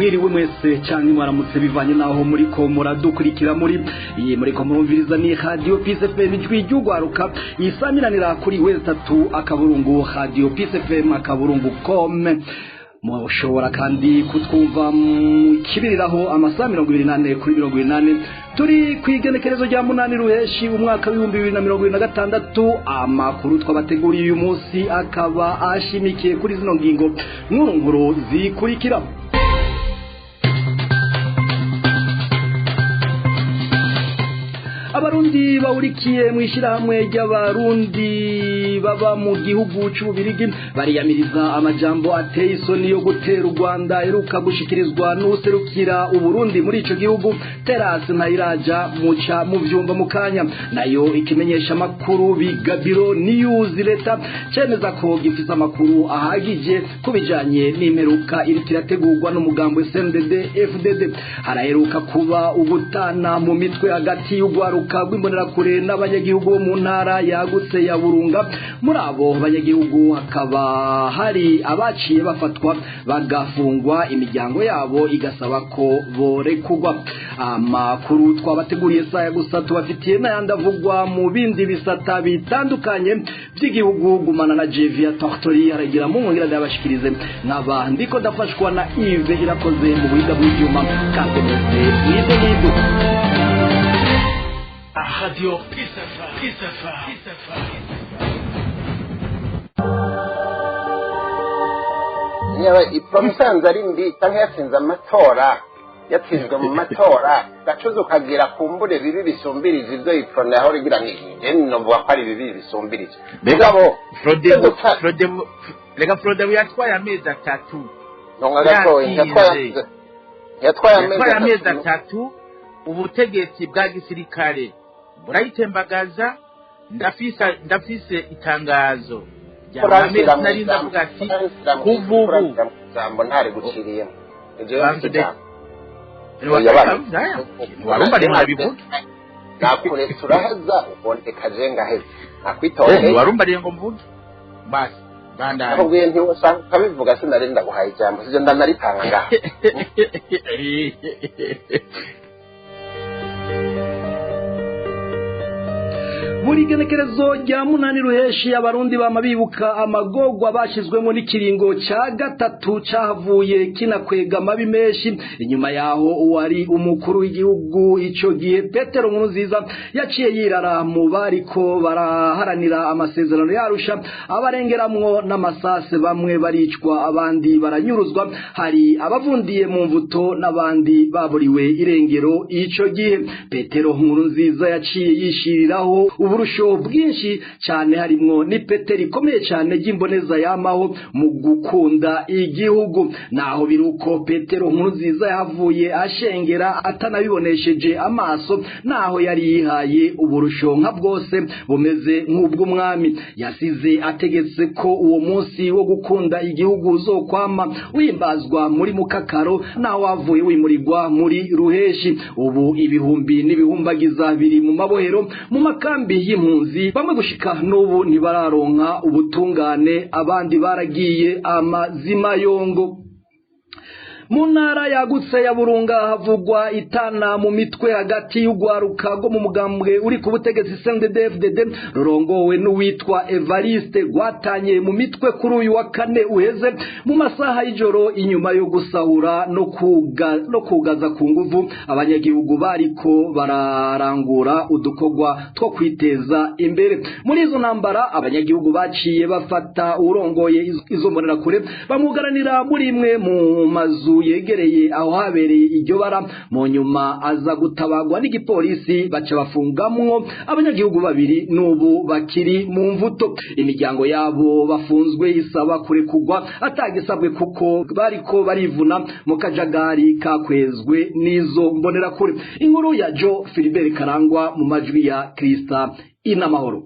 Mwiriwe mwese canke mwaramutse, bivanye naho muriko muradukurikira. Muri iyi muriko murumviriza ni Radio Peace FM, ijwi ry'ugwaruka, isamiranira kuri www.radiopeacefm.com. Mushobora kandi kutwumva kibiriraho amasaha 24/24. Turi ku igenekerezo rya 8 Ruheshi, umwaka w'2026. Amakuru twabateguriye uyu munsi akaba ashimikiye kuri zino ngingo nkuru zikurikira: Abarundi bahurikiye mu ishyirahamwe ry'Abarundi baba mu gihugu c'Ububirigi bariyamiriza amajambo ateye isoni yo gutera u Rwanda aheruka gushikirizwa n'userukira Uburundi muri ico gihugu, Terasi Ntayiraja. Muca mu vyumba mu kanya. Nayo ikimenyesha amakuru Bigabiro News Leta cemeza ko gifise amakuru ahagije ku bijanye n'imperuka iriko irategurwa n'umugambi CNDD FDD. Haraheruka kuba ugutana mu mitwe hagati y'ugwaruka rw'Imbonerakure n'abanyagihugu bo mu ntara yagutse ya Burunga. Muri abo banyagihugu hakaba hari abaciye bafatwa bagafungwa, imiryango yabo igasaba ko borekurwa. Amakuru twabateguriye saya gusa, tubafitiye n'ayandi avugwa mu bindi bisata bitandukanye by'igihugu. Gumana na Jevia Tortori aragira mu ngira ndabashikirize, nkaba ndiko ndafashwa na Yves Irakoze mu buhinga bw'ivyuma. Kaze mwese mwize nidu. Radio Peace FM. Peace FM. Peace FM. Niba imusanze ari mbi cyangwa yatsinze amatora, yatsinzwe mu matora, gacuza ukagira kumbure bibi bisumbirije ibyo Iprona yahora igira, ngo novuga ko ari bibi bisumbirije. Mugabo Reka, Frodebu yatwaye amezi 3. Ntonga gatoya, yatwaye amezi 3, ubutegetsi bwa gisirikare burayitembagaza. Ndafise itangazo nari ndavuga ati kuva ubu ijambo ntari guciriyemo. Ntiwarumva rero nabivuga. Nakuretse uraheza, ubondeka je ngaheza nakwitondeye. Ntiwarumva rero ngo mvuge basi bandanye. Nakubwiye nti usanga ukabivuga, sinari ndaguhaye ijambo, sivyo ndanaritanga ngaha. Buri genekerezo rya 8 Ruheshi, Abarundi bama bibuka amagogwa bashizwemo n'ikiringo ca gatatu cahavuye kinakwega amabi menshi. Inyuma yaho uwari umukuru w'igihugu ico gihe, Petero Nkurunziza, yaciye yirara mu bariko baraharanira amasezerano yarusha, abarengeramwo n'amasase, bamwe baricwa, abandi baranyuruzwa, hari abavundiye mu mvuto n'abandi baburiwe irengero. Ico gihe Petero Nkurunziza yaciye yishiriraho uburusho bwinshi cyane, harimwo n'ipete rikomeye cyane ry'imboneza yamaho mu gukunda igihugu. Naho biruko, Petero Nkurunziza yahavuye ashengera atanabibonesheje amaso, naho yari yihaye uburusho nka bwose bumeze nk'ubw'umwami. Yasize ategetse ko uwo munsi wo gukunda igihugu uzokwama wimbazwa muri Mukakaro, naho wavuye wimurirwa muri Ruheshi. Ubu ibihumbi n'ibihumbagiza biri mu mabohero, mu makambi y'impunzi, bamwe gushika n'ubu ntibararonka ubutungane, abandi baragiye amazima yongo. Mu ntara yagutse ya Burunga havugwa itana mu mitwe hagati y'ugwaruka rwo mu mugambwe uri ku butegetsi CNDD-FDD rurongowe n'uwitwa Evariste, rwatanye mu mitwe kuri uyu wa kane uheze mu masaha y'ijoro, inyuma yo gusahura no kugaza ku nguvu abanyagihugu bariko bararangura udukorwa two kwiteza imbere. Muri izo ntambara, abanyagihugu baciye bafata urongoye izo mbonerakure, bamwugaranira muri imwe mu mazu yegereye aho habereye iryo bara. Mu nyuma aza gutabagwa n'igipolisi, baca bafungamwo abanyagihugu babiri, n'ubu bakiri mu mvuto. Imiryango yabo bafunzwe isaba kurekugwa atagisabwe, kuko bariko barivuna mu kajagari kakwezwe n'izo mbonerakure. Inkuru ya Joe Philibert Karangwa mu majwi ya Krista Inamahoro.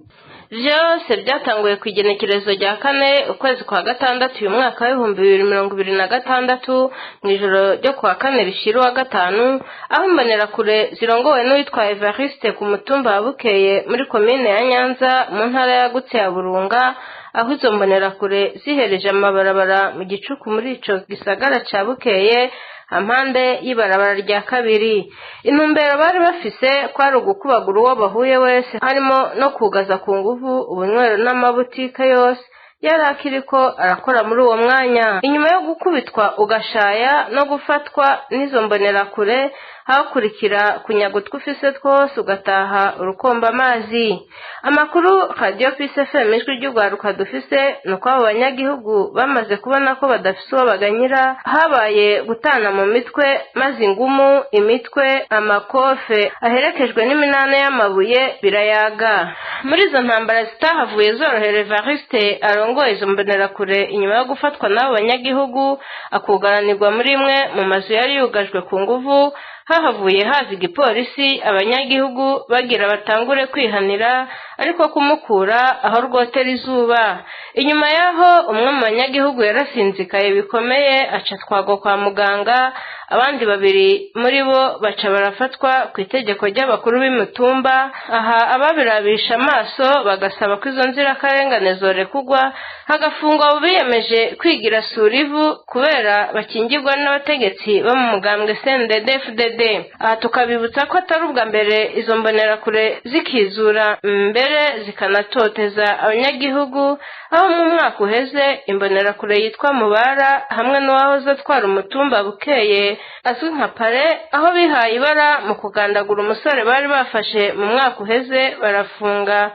Byose byatanguye ku igenekerezo rya 4 ukwezi kwa gatandatu uyu mwaka w'2026, mu ijoro ryo kuwa kane rishira uwa gatanu, aho Imbonerakure zirongowe n'uwitwa Evariste ku mutumba wa Bukeye muri komine ya Nyanza mu ntara yagutse ya Burunga. aho izo mbonerakure zihereje amabarabara mu gicuku muri ico gisagara ca Bukeye, ampande y'ibarabara rya kabiri. Intumbero bari bafise kwari ugukubagura uwo bahuye wese, harimo no kugaza ku nguvu ubunywero n'amabutike yose yari akiriko arakora muri uwo mwanya. Inyuma yo gukubitwa ugashaya no gufatwa n'izo mbonerakure, hakurikira kunyaga utwo ufise twose ugataha urukomba amazi. Amakuru Radio Peace FM Ijwi ry'Urwaruka dufise ni uko abo banyagihugu bamaze kubona ko badafise uwo baganyira, habaye gutana mu mitwe, maze ingumu, imitwe, amakofe aherekejwe n'iminana y'amabuye birayaga. Muri izo ntambara zitahavuye zorohera Evariste arongoye izo mbonerakure, inyuma yo gufatwa n'abo banyagihugu akugaranirwa muri imwe mu mazu yari yugajwe ku nguvu, hahavuye haza igipolisi, abanyagihugu bagira batangure kwihanira ariko kumukura aho rwotera izuba. Inyuma yaho umwe mu banyagihugu yarasinzikaye bikomeye aca twagwa kwa muganga, abandi babiri muri bo baca barafatwa ku itegeko ry'abakuru b'imitumba. Aha ababirabisha amaso bagasaba ko izo nzirakarengane zorekugwa, hagafungwa abo biyemeje kwigira sura ivu kubera bakingirwa n'abategetsi bo mu mugambwe CNDD-FDD. Aha tukabibutsa ko atari ubwa mbere izo mbonerakure zikizura mbere zikanatoteza abanyagihugu, aho mu mwaka uheze imbonerakure yitwa Mubara hamwe n'uwahoze atwara umutumba Bukeye azwi nka Pare, aho bihaye ibara mu kugandagura umusore bari bafashe mu mwaka uheze barafunga,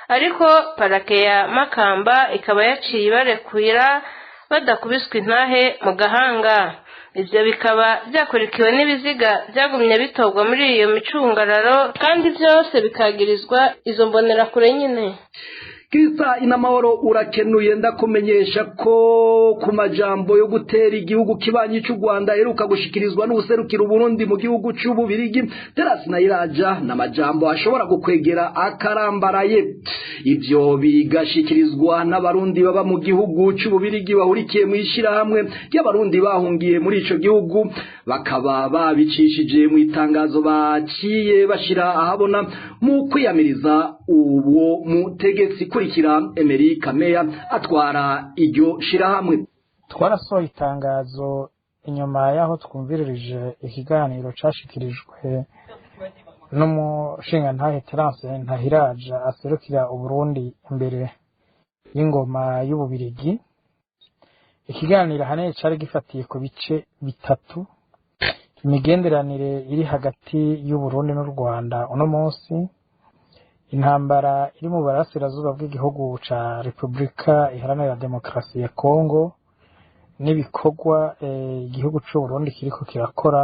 ariko parake ya Makamba ikaba yaciye ibarekurira badakubiswe intahe mu gahanga. Ivyo bikaba byakurikiwe n'ibiziga byagumye bitorwa muri iyo micungararo, kandi byose bikagirizwa izo mbonerakure nyine. Krista Inamahoro, urakenuye. Ndakumenyesha ko ku majambo yo gutera igihugu kibanyi cy'u Rwanda aheruka gushikirizwa n'ubuserukira Burundi mu gihugu cy'Ububirigi Terasi Nayiraja, n'amajambo ashobora gukwegera akarambaraye. Ivyo bigashikirizwa n'abarundi baba mu gihugu cy'Ububirigi bahurikiye mu ishirahamwe ry'abarundi bahungiye muri ico gihugu, bakaba babicishije mu itangazo baciye bashira ahabona mu kwiyamiriza uwo mutegetsi. Kurikira Emery Kameya atwara iryo shirahamwe. Twarasohoye itangazo inyuma y'aho twumviririje ikiganiro cashikirijwe n'umushingantahe Terence Ntahiraja aserukira Uburundi imbere y'ingoma y'Ububirigi. Ikiganiro ahanini cari gifatiye ku bice bitatu: imigenderanire iri hagati y'Uburundi n'u Rwanda uno munsi, intambara iri mu burasirazuba bw'igihugu ca Repubulika Iharanira Demokarasi ya Kongo, n'ibikorwa igihugu c'Uburundi kiriko kirakora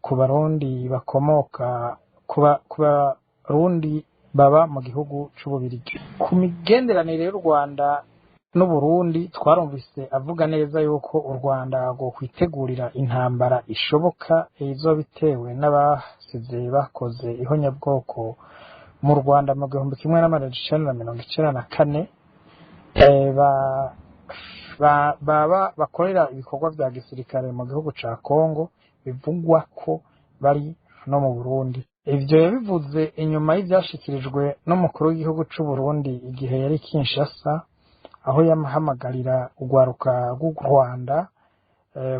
ku barundi bakomoka ku barundi baba mu gihugu c'Ububirigi. Ku migenderanire y'u Rwanda n'Uburundi, twarumvise avuga neza yuko u Rwanda rwokwitegurira intambara ishoboka izoba itewe n'abasize bakoze ihonyabwoko mu Rwanda mu 1994, baba bakorera ibikorwa vya gisirikare mu gihugu ca Kongo, bivugwa ko bari no mu Burundi. Ivyo yabivuze inyuma y'ivyashikirijwe n'umukuru w'igihugu c'u Burundi igihe yari Kinshasa, aho yamahamagarira urwaruka rw'u Rwanda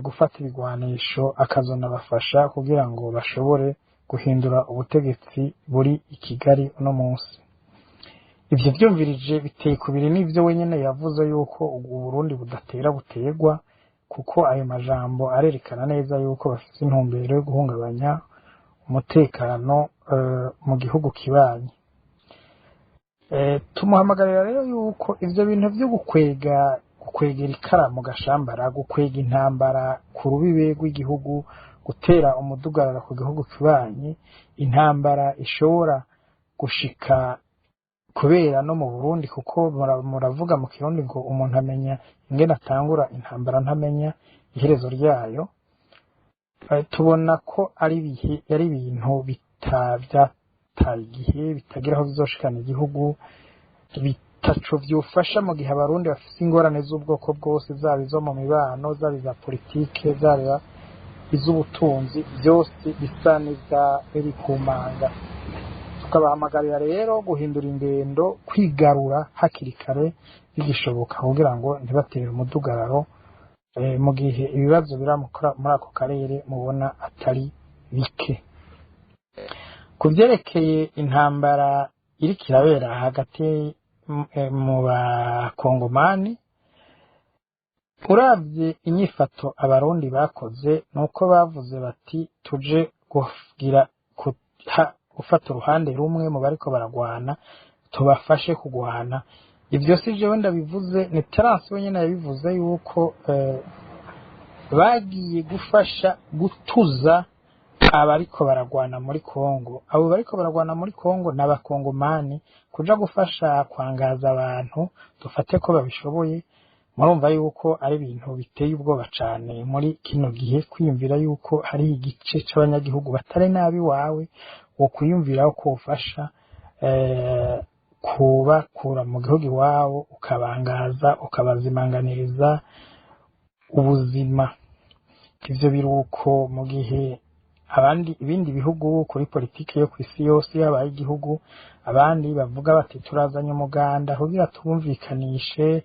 gufata ibigwanisho akazonabafasha kugira ngo bashobore guhindura ubutegetsi buri i Kigali uno munsi. Ivyo vyumvirije biteye kubiri n'ivyo wenyene yavuze yuko Uburundi budatera butegwa, kuko ayo majambo arerekana neza yuko bafite intumbero yo guhungabanya umutekano mu gihugu kibanyi. Tumuhamagarira rero yuko ivyo bintu vyo gukwegera ikara mu gashambara, gukwega intambara ku rubibe rw'igihugu, gutera umudugararo ku gihugu kibanyi, intambara ishobora gushika kubera no mu Burundi, kuko muravuga mu Kirundi ngo umuntu amenya ingene atangura intambara ntamenya iherezo ryayo. Tubona ko ari ibintu vyataye igihe, bitagira aho bizoshikana igihugu, bitaco vyofasha mu gihe abarundi bafise ingorane z'ubwoko bwose, zaba izo mu mibano, zaba iza politike, zaba iz'ubutunzi, byose bisa n'iza biri ku manga. Tukabahamagarira rero guhindura ingendo, kwigarura hakiri kare bigishoboka, kugira ngo ntibatere umudugararo mu gihe ibibazo biri muri ako karere mubona atari bike. Ku byerekeye intambara iriko irabera hagati mu bakongomani, uravye inyifato abarundi bakoze, nuko bavuze bati tuje kugira gufata uruhande rumwe mu bariko baragwana, tubafashe kugwana. Ivyo si jewe ndabivuze, ni Terence wenyene yabivuze yuko bagiye gufasha gutuza abariko baragwana muri Kongo. Abo bariko baragwana muri Kongo n'abakongomani, kuja gufasha kwangaza abantu, dufate ko babishoboye, murumva yuko ari ibintu biteye ubwoba cane muri kino gihe, kwiyumvira yuko hari igice c'abanyagihugu batari nabi wawe wo kwiyumvira ko ufasha kubakura mu gihugu iwabo, ukabangaza, ukabazimanganiriza ubuzima. Ivyo biruko mu gihe abandi ibindi bihugu kuri politike yo kw'isi yose yabaye igihugu, abandi bavuga bati turazanye umuganda kugira tubumvikanishe,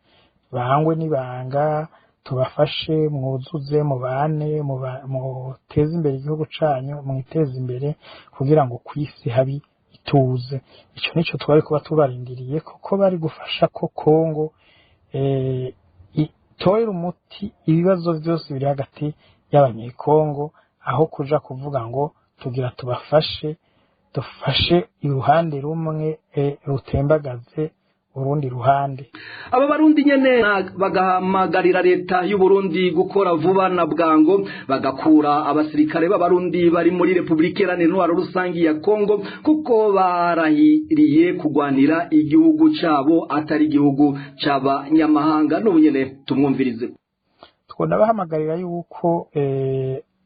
bangwe n'ibanga, tubafashe mwuzuze, mubane, muteze imbere igihugu canyu, mwiteze imbere, kugira ngo kw'isi habi ituze. Ico nico twari kuba tubarindiriye, kuko bari gufasha ko Kongo itorera umuti ibibazo vyose biri hagati y'abanyekongo, aho kuja kuvuga ngo tugira tubafashe, dufashe iruhande rumwe rutembagaze urundi ruhande. Aba barundi nyene bagahamagarira leta y'u Burundi gukora vuba na bwango, bagakura abasirikare b'abarundi bari muri Republika Iharanira Intwaro Rusangi ya Kongo, kuko barahiriye kugwanira igihugu cabo atari igihugu c'abanyamahanga. N'ubu nyene tumwumvirize. Twona bahamagarira yuko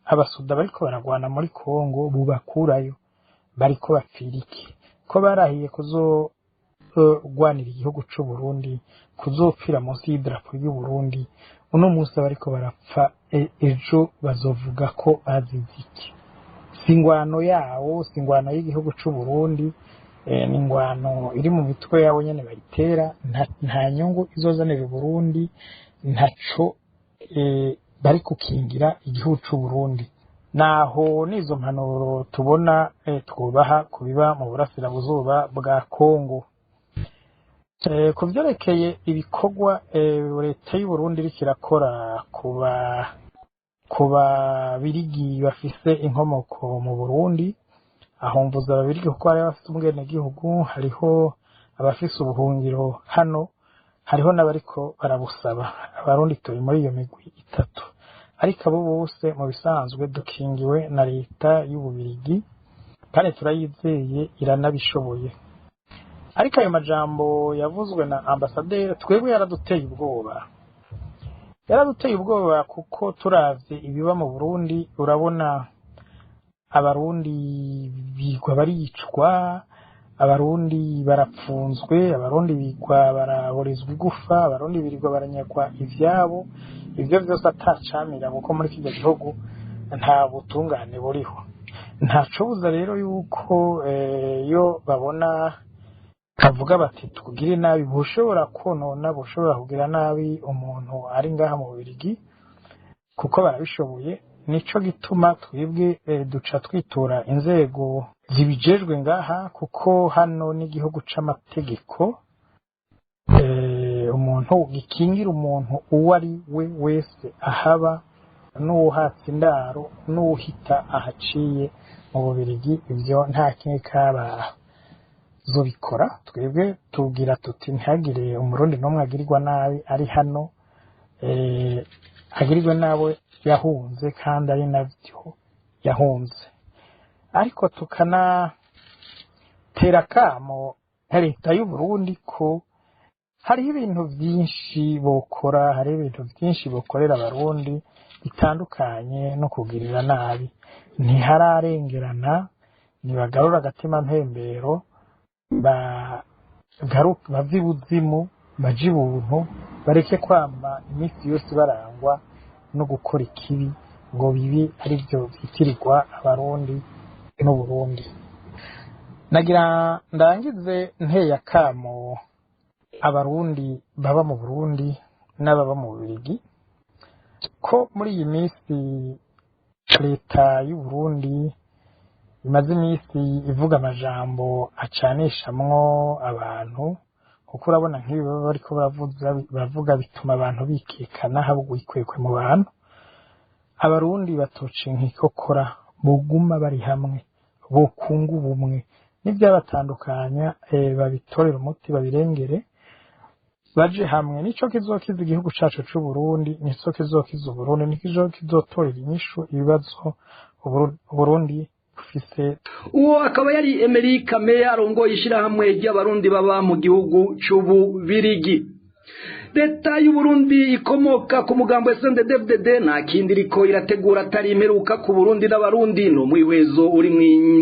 abasoda bariko baragwana muri Kongo bubakurayo, bariko bapfira iki? Ko barahiye kuzo gwanira igihugu c'u Burundi, kuzopfira munsi y'idarapo y'u Burundi, uno munsi bariko barapfa, ejo bazovuga ko bazize iki? Si ingwano yawo, si ingwano y'igihugu c'u Burundi, ni ingwano iri mu mitwe yabo nyene bayitera. Nta nyungu izozanira u Burundi, ntaco bari kukingira igihugu c'u Burundi. Naho n'izo mpanuro tubona twubaha kubiba mu burasirabuzuba bwa Kongo. Ku vyerekeye ibikorwa leta y'u Burundi iriko irakora ku babirigi bafise inkomoko mu Burundi, aho mvuze ababirigi kuko hariho abafise ubwenegihugu, hariho abafise ubuhungiro hano, hariho n'abariko barabusaba. Abarundi turi muri iyo migwi itatu, ariko abo bose mu bisanzwe dukingiwe na leta y'Ububirigi kandi turayizeye, iranabishoboye. Ariko ayo majambo yavuzwe na ambasaderi twebwe yaraduteye ubwoba, yaraduteye ubwoba kuko turavye ibiba mu Burundi, urabona abarundi bigwa baricwa, abarundi barapfunzwe, abarundi bigwa baraborezwa igufa, abarundi birirwa baranyagwa ivyabo, ivyo vyose atacamira, kuko muri kirya gihugu nta butungane buriho. Ntacobuza rero yuko iyo babona bavuga bati tugire nabi, bushobora konona, bushobora kugira nabi umuntu ari ngaha mu Bubiligi, kuko barabishoboye. Nico gituma twebwe duca twitura inzego zibijejwe ngaha, kuko hano n'igihugu c'amategeko, umuntu gikingira umuntu uwo ari we wese ahaba, n'uwuhatse indaro, n'uwuhita ahaciye mu Bubiligi, ivyo nta kimwe kabaho zobikora. Twebwe tubwira tuti ntihagire umurundi n'umwe agirirwa nabi ari hano, agirirwe nawe yahunze kandi ari navyo yahunze. Ariko tukanatera akamo leta y'u Burundi ko hariho ibintu vyinshi bokora, hariho ibintu vyinshi bokorera abarundi bitandukanye no kugirira nabi. Ntihararengerana, nibagarura agatima mpembero, bave ibuzimu baje ibuntu, bareke kwama iminsi yose barangwa no gukora ikibi ngo bibi arivyo vyitirirwa abarundi n'Uburundi. Nagira ndangize nteye akamo abarundi baba mu Burundi n'ababa mu Bubiligi ko muri iyi minsi leta y'u Burundi imaze iminsi ivuga amajambo acanishamwo abantu, kuko urabona nk'ibi baba bariko baravuga bituma abantu bikekana, haba ugwikwekwe mu bantu. Abarundi batoca inkikokora, boguma bari hamwe, bokunga ubumwe, n'ivyabatandukanya babitorere umuti, babirengere, baje hamwe. Nico kizokiza igihugu cacu c'u Burundi, nico kizokiza Uburundi, nico kizotorera inyishu ibibazo Uburundi bufise. Uwo akaba yari Emery Kameya arongoye ishirahamwe ry'abarundi baba mu gihugu c'Ububirigi. Leta y'Uburundi ikomoka ku mugambo SNDD-FDD nta kindi iriko irategura atari imperuka ku Burundi n'abarundi. Ni umwihwezo uri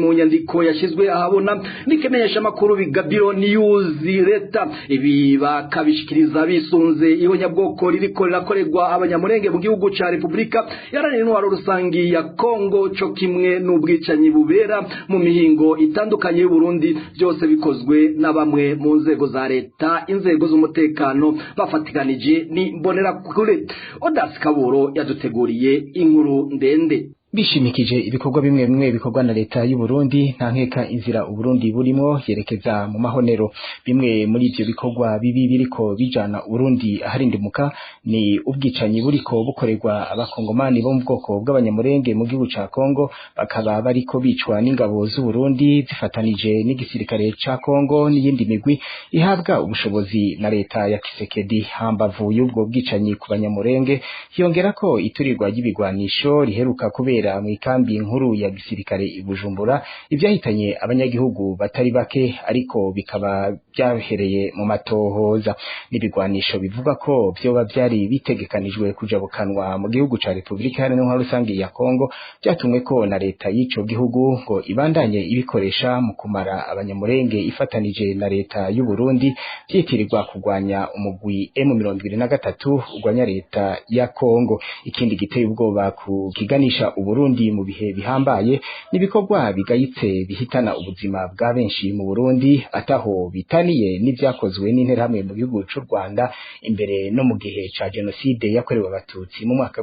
mu nyandiko yashyizwe ahabona n'ikimenyesha makuru Bigabiro News. Leta ibi bakabishikiriza bisunze ihonyabwoko ririko rirakorerwa abanyamurenge mu gihugu ca Repubulika Iharanira Intwaro Rusangi ya Kongo, co kimwe n'ubwicanyi bubera mu mihingo itandukanye y'Uburundi, byose bikozwe na bamwe mu nzego za leta, inzego z'umutekano bafatikanije ni Mbonerakure. Odasi Kaburo yaduteguriye inkuru ndende. Bishimikije ibikorwa bimwe bimwe bikorwa na leta y'u Burundi, nta nkeka inzira Uburundi burimo yerekeza mu mahonero. Bimwe muri ivyo bikorwa bibi biriko bijana Uburundi aharindimuka ni ubwicanyi buriko bukorerwa abakongomani bo mu bwoko bw'abanyamurenge mu gihugu ca Kongo, bakaba bariko bicwa n'ingabo z'u Burundi zifatanije n'igisirikare ca Kongo n'iyindi migwi ihabwa ubushobozi na leta ya Kisekedi. Hambavu y'ubwo bwicanyi ku banyamurenge, hiyongera ko iturirwa ry'ibigwanisho riheruka kubera mu ikambi nkuru ya gisirikare i Bujumbura, ivyahitanye abanyagihugu batari bake, ariko bikaba byahereye mu matohoza. N'ibigwanisho bivuga ko vyoba vyari bitegekanijwe kujabukanwa mu gihugu ca Repubulika Iharanira Intwaro Rusangi ya Kongo, vyatumwe ko na leta y'ico gihugu ngo ibandanye ibikoresha mu kumara abanyamurenge ifatanije na leta y'u Burundi, vyitirirwa kugwanya umugwi M23 ugwanya leta ya Kongo. Ikindi giteye ubwoba ku kiganisha Uburundi mu bihe bihambaye n'ibikorwa bigayitse bihitana ubuzima bwa benshi mu Burundi, ataho bitaniye n'ivyakozwe n'interahamwe mu gihugu c'u Rwanda imbere no mu gihe ca jenoside yakorewe abatutsi mu mwaka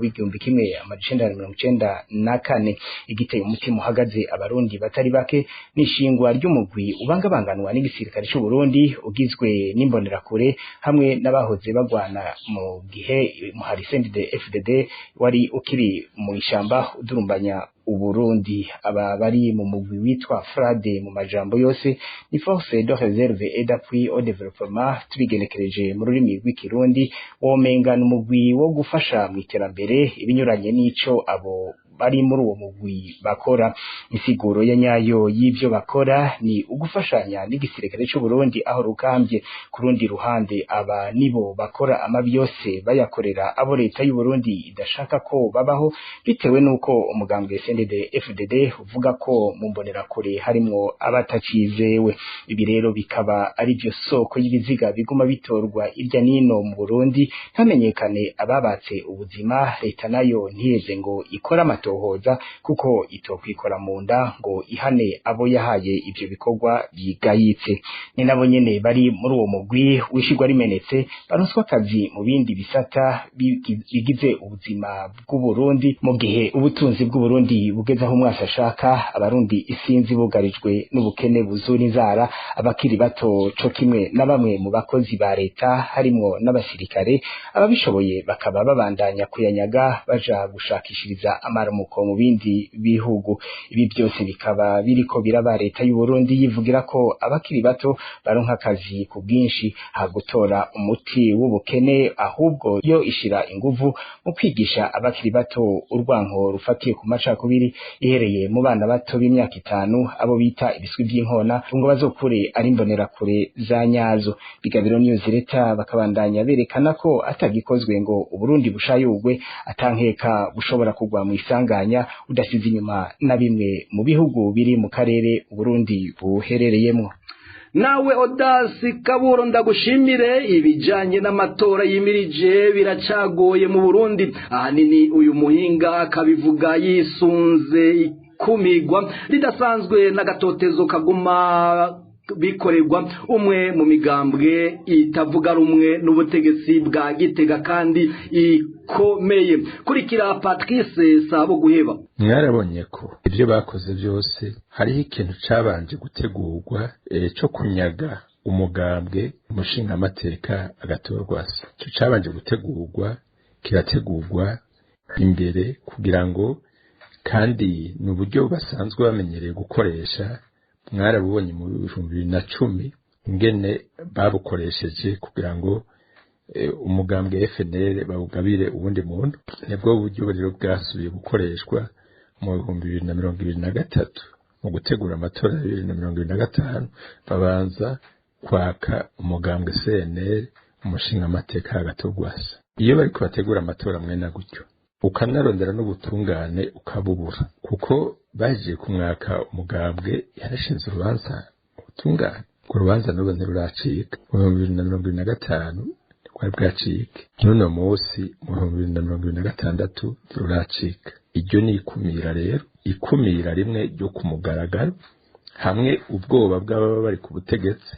w'1994. Igiteye umutima uhagaze abarundi batari bake n'ishingwa ry'umugwi ubangabanganwa n'igisirikare c'u Burundi ugizwe n'imbonerakure hamwe n'abahoze bagwana mu gihe muhari CNDD-FDD wari ukiri mu ishamba udurumbanya Uburundi. Aba bari mu mugwi witwa FRADE, mu majambo yose ni Force de Réserve et d'Appui au Développement, tubigenekereje mu rurimi rw'ikirundi womenga n'umugwi wo gufasha mu iterambere, ibinyuranye n'ico abo bari muri uwo mugwi bakora. Insiguro ya nyayo y'ivyo bakora ni ugufashanya n'igisirikare c'u Burundi aho rukambye. Ku rundi ruhande, aba nibo bakora amabi yose, bayakorera abo leta y'u Burundi idashaka ko babaho, bitewe n'uko umugambwe CNDD FDD uvuga ko mu mbonerakure harimwo abatacizewe. Ibi rero bikaba ari byo soko y'ibiziga biguma bitorwa irya nino mu Burundi ntamenyekane ababatse ubuzima. Leta nayo ntiheze ngo ikore amatohoza, kuko itokwikora mu nda ngo ihane abo yahaye ivyo bikorwa bigayitse. Ni nabo nyene bari muri uwo mugwi wishirwa rimenetse baronswa akazi mu bindi bisata bigize ubuzima bw'Uburundi, mu gihe ubutunzi bw'Uburundi bugeze aho umwasi ashaka. Abarundi isinzi bugarijwe n'ubukene buzura inzara, abakiri bato co kimwe na bamwe mu bakozi ba leta harimwo n'abasirikare, ababishoboye bakaba babandanya kuyanyaga baja gushakishiriza amaramuko mu bindi bihugu. Ibi byose bikaba biriko biraba leta y'u Burundi yivugira ko abakiri bato baronka akazi ku bwinshi, ha gutora umuti w'ubukene ahubwo yo ishira inguvu mu kwigisha abakiri bato urwanko rufatiye ku macakubiri, ihereye mu bana bato b'imyaka 5, abo bita ibiswi by'inkona, ngo bazokure ari imbonerakure za nyazo. Bigabiro News leta bakabandanya berekana ko atagikozwe ngo Uburundi bushayugwe, atankeka bushobora kugwa mu isanganya udasize inyuma na bimwe mu bihugu biri mu karere Uburundi buherereyemwo. Nawe Odasi Kaburo ndagushimire. Ibijanye n'amatora yimirije biracagoye mu Burundi, ahanini uyu muhinga akabivuga yisunze ikumigwa ridasanzwe n'agatotezo kaguma bikorerwa umwe mu migambwe itavuga rumwe n'ubutegetsi bwa Gitega kandi ikomeye. Kurikira Patrice Sabo guheba. Mwarabonye ko ibyo bakoze byose hariho ikintu cabanje gutegurwa cyo kunyaga umugambwe umushingamateka agatorwasa. Ico cabanje gutegurwa kirategurwa imbere kugira ngo, kandi ni uburyo basanzwe bamenyereye gukoresha, mwarabubonye mu 2010 ingene babukoresheje kugira ngo umugambwe FNL bawugabire uwundi muntu. Nibwo buryo rero bwasubiye gukoreshwa mu 2023 mu gutegura amatora ya 2025, babanza kwaka umugambwe CNL umushingamateka Agathon-Rwasa. Iyo bariko bategura amatora mwena gutyo, ukanarondera n'ubutungane ukabubura, kuko bahejeje kumwaka umugambwe yarashinze urubanza ubutungane, urwo rubanza n'ubu ntiruracika. Mu 2025 rwari bwacike, n'uno munsi mu 2026 ntiruracika. Iryo ni ikumira rero, ikumira rimwe ryo ku mugaragaro, hamwe ubwoba bw'ababa bari ku butegetsi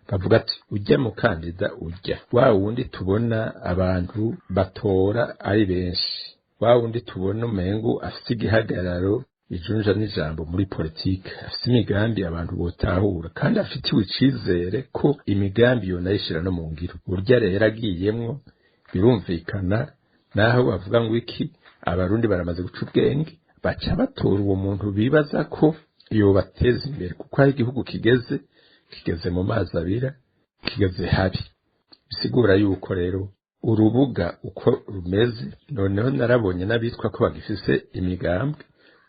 bavuga ati ujya mukandida ujya wa wundi tubona abantu batora ari benshi, wa wundi tubona umengo afite igihagararo ijunja n'ijambo muri politike, afite imigambi abantu botahura kandi afitiwe icizere ko imigambi yonayishira no mu ngiro. Burya rero agiyemwo birumvikana, naho bavuga ngo iki, abarundi baramaze guca ubwenge, baca batora uwo muntu bibaza ko yobateza imbere, kuko aho igihugu kigeze, kigeze mu mazi abira, kigeze habi. Bisigura yuko rero urubuga uko rumeze, noneho narabonye n'abitwa ko bagifise imigambwe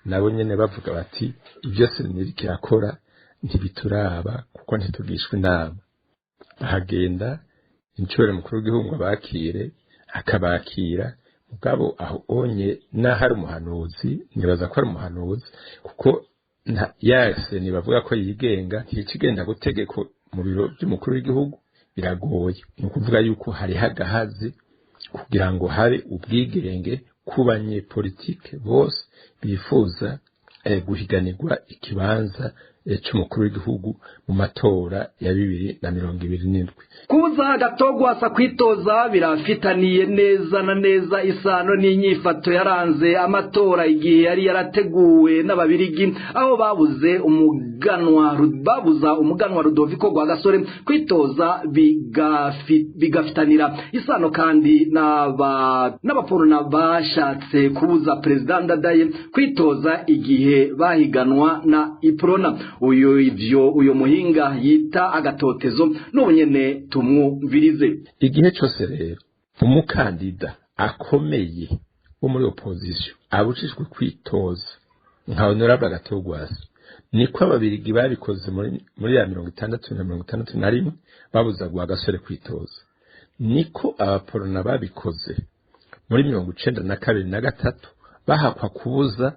nabo nyene bavuga bati ibyo seneri kirakora ntibituraba kuko ntitugishwa inama. Bahagenda incuro mukuru w'igihugu ngo abakire, akabakira, mugabo aho onye n'aho ari umuhanuzi, nibaza ko ari umuhanuzi, kuko yase nibavuga ko yigenga, nticigenda gutegeko mu biro by'umukuru w'igihugu, biragoye. Ni ukuvuga yuko hariho agahazi kugira ngo habe ubwigenge ku banyepolitike bose bifuza guhiganirwa ikibanza c'umukuru w'igihugu mu matora ya 2027. Kubuza Agathon-Rwasa kwitoza birafitaniye neza na neza isano n'inyifato yaranze amatora igihe yari yarateguwe n'ababirigi, aho babuze umuganwa babuza umuganwa Rudoviko Rwagasore kwitoza, bigafitanira isano kandi n'abaporona bashatse kubuza Perezida Ndadaye kwitoza igihe bahiganwa na Iprona. Uyu ivyo uyo muhinga yita agatotezo n'ubu nyene tumwumvirize. Igihe cose rero umukandida akomeye wo muri opposition abujijwe kwitoza nka Honorable Agathon-Rwasa, niko ababirigi babikoze muri ya 60 na 61 babuza Rwagasore kwitoza, niko abaporona babikoze muri 92 na 3 bahakwa kubuza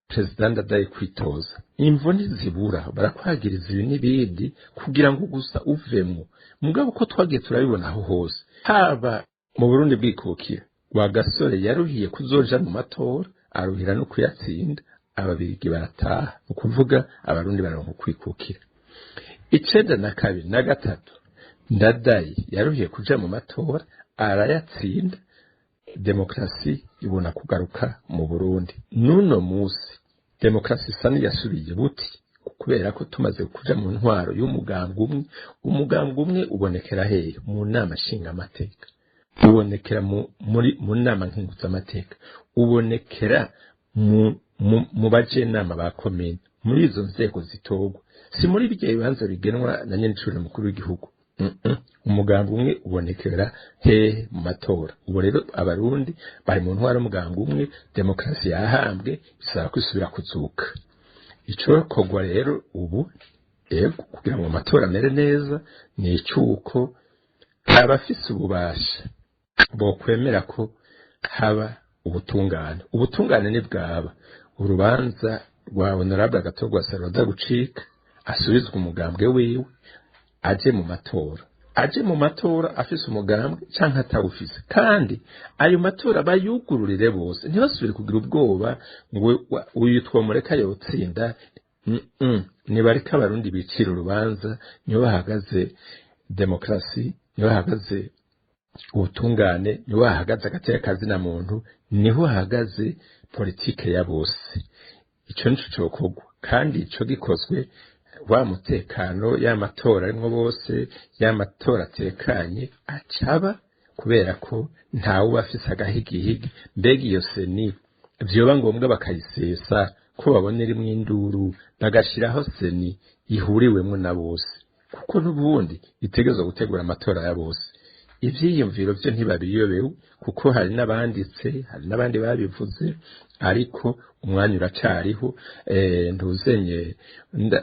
Perezida Ndadaye kwitoza. Imvo ntizibura, barakwagiriza ibi n'ibindi kugira ngo gusa uvemwo. Mugabo uko twagiye turabibona aho hose, haba mu Burundi bwikukira, Rwagasore yaruhiye kuzoja mu matora, aruhira no kuyatsinda, ababirigi barataha, ni ukuvuga abarundi baronka kwikukira. 92 na 3 Ndadaye yaruhiye kuja mu matora, arayatsinda, demokrasi ibona kugaruka mu Burundi. N'uno musi demokrasi isa n'iyasubiye buti, kubera ko tumaze kuja mu ntwaro y'umugambwe umwe. Umugambwe umwe ubonekera hehe? Mu nama nshingamateka, ubonekera mu nama nkenguzamateka, ubonekera mu bajenama ba komine, muri izo nzego zitorwa, si muri birya bibanza bigenwa na nyenicubahiro mukuru w'igihugu. Umugambwe umwe ubonekera hehe? Mu matora. Ubu rero abarundi bari mu ntwaro y'umugambwe umwe, demokrasi yahambwe, bisaba kwisubira kuzuka. Icokorwa rero ubu ego kugira ngo amatora amere neza ni icuko abafise ububasha bokwemera ko haba ubutungane. Ubutungane nibwaba urubanza rwa Honorable Agathon-Rwasa ruza gucika, asubizwe umugambwe wiwe, aje mu matora. Aje mu matora afise umugambwe canke atawufise, kandi ayo matora bayugururire bose, ntibasubire kugira ubwoba ngo uyu twomureka yotsinda. Nibareke abarundi bicira urubanza, niho bahagaze demokarasi, niho hahagaze ubutungane, niho hahagaze agateka kazina muntu, niho hahagaze politike ya bose. Ico nico cokorwa, kandi ico gikozwe wa mutekano, ya matora arimwo bose, ya matora atekanye acaba, kubera ko ntawe uba afise agahigihigi. Mbega iyo CENI vyoba ngombwa bakayisesa ko babona irimwo induru, bagashiraho CENI ihuriwemwo na bose, kuko n'ubundi itegerezwa gutegura amatora ya bose. Ivyiyumviro vyo ntibabiyobewe, kuko hari n'abanditse, hari n'abandi babivuze, ariko umwanya uracariho. Ntuzenye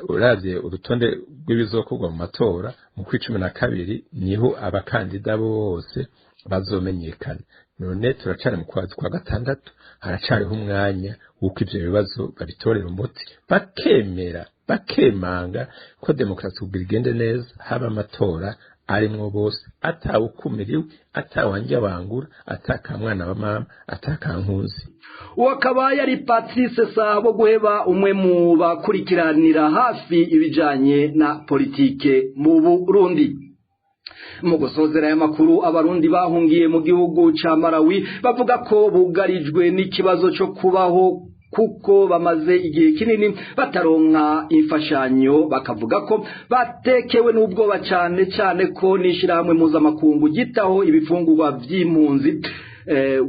uravye urutonde rw'ibizokorwa mu matora mu kwa 12, niho abakandida bose bazomenyekana. None turacari mu kwezi kwa 6, haracariho umwanya w'uko ivyo bibazo babitorera umuti, bakemera bakemanga ko demokarasi kugira igende neza haba amatora arimwo bose, atawukumiriwe, atawanja wangura, atakamwana wa mama, atakankunzi. Uwakaba yari Patrice Sabo guheba, umwe mu bakurikiranira hafi ibijanye na politike mu Burundi. Mu gusozera aya makuru, abarundi bahungiye mu gihugu ca Malawi bavuga ko bugarijwe n'ikibazo co kubaho, kuko bamaze igihe kinini bataronka imfashanyo. Bakavuga ko batekewe n'ubwoba cane cane ko n'ishirahamwe mpuzamakungu gitaho ibifungurwa vy'impunzi,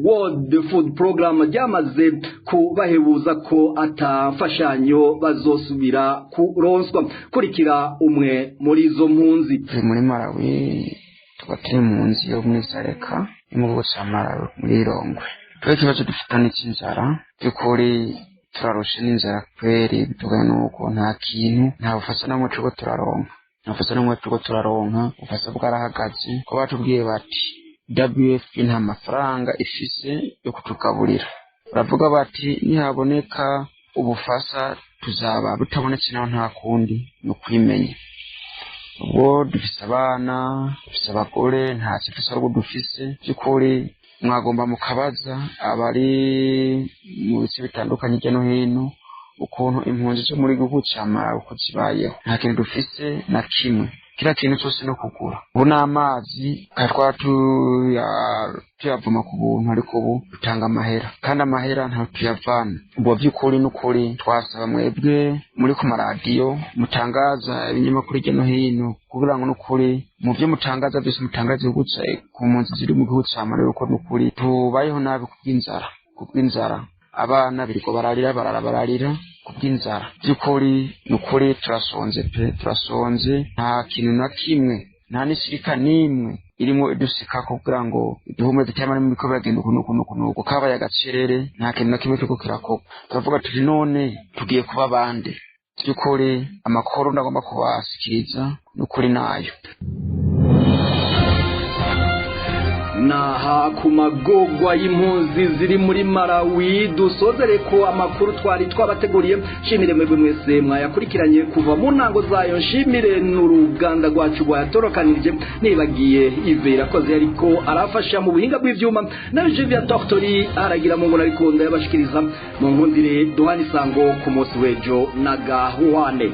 World Food Program, ryamaze kubahebuza ko atamfashanyo bazosubira kuronswa. Kurikira umwe muri izo mpunzi. Turi muri Malawi, tuba turi mu nzu yo muri Zareka yo mu gihugu ca Malawi, muri Lilongwe. Twe ikibazo dufitanye c'inzara, by'ukuri turarushe n'inzara kweri, bitewe n'uko nta kintu, nta bufasha namwe turiko turaronka, nta bufasha namwe turiko turaronka. Ubufasha bwarahagaze, ko batubwiye bati WFP nta mafaranga ifise yo kutugaburira. Baravuga bati nihaboneka ubufasha tuzaba, butabonetse naho nta kundi, ni ukwimenya. Ubwo dufise abana, dufise abagore, nta kintu ahubwo dufise. By'ukuri mwagomba mukabaza abari mu bice bitandukanye hirya no hino ukuntu impunzi zo muri gihugu ca Malawi uko zibayeho. Nta kintu dufise na kimwe, kila kintu cyose no kugura. Ubu n'amazi twara tuyavoma ku buntu, ariko ubu dutanga amahera, kandi amahera ntaho tuyavana. Ubwo by'ukuri n'ukuri twasaba mwebwe muri ku maradiyo mutangaza ibinyamakuru hirya no hino, kugira ngo n'ukuri mu byo mutangaza byose mutangaza igihugu ku mpunzi ziri mu gihugu ca Malawi, kuko n'ukuri tubayeho nabi kubw'inzara, kubw'inzara. Abana biriko bararira, barara bararira kubw'inzara. By'ukuri n'ukuri turasonze pe, turasonze. Nta kintu na kimwe, nta n'isirika n'imwe irimo idusika kugira ngo iduhumeze, cyangwa n'ibiko biragenda uku n'uku n'uku n'uku. Kabaye agacerere, nta kintu na kimwe kiriko kirakorwa. Turavuga tuti none tugiye kuba bande? By'ukuri amakuru ndagomba kubasikiriza n'ukuri nayo. Naha ku magogwa y'impunzi ziri muri Malawi dusozere ko amakuru twari twabateguriye. Nshimire mwebwe mwese mwayakurikiranye kuva mu ntango zayo, nshimire n'uruganda rwacu rwayatorokanirije, nibagiye Ive Irakoze ariko arafasha mu buhinga bw'ivyuma, na Juvia Tortori aragira mu ngo narikunda yabashikiriza. Mu nkundire duhana isango ku munsi w'ejo na gahuwane.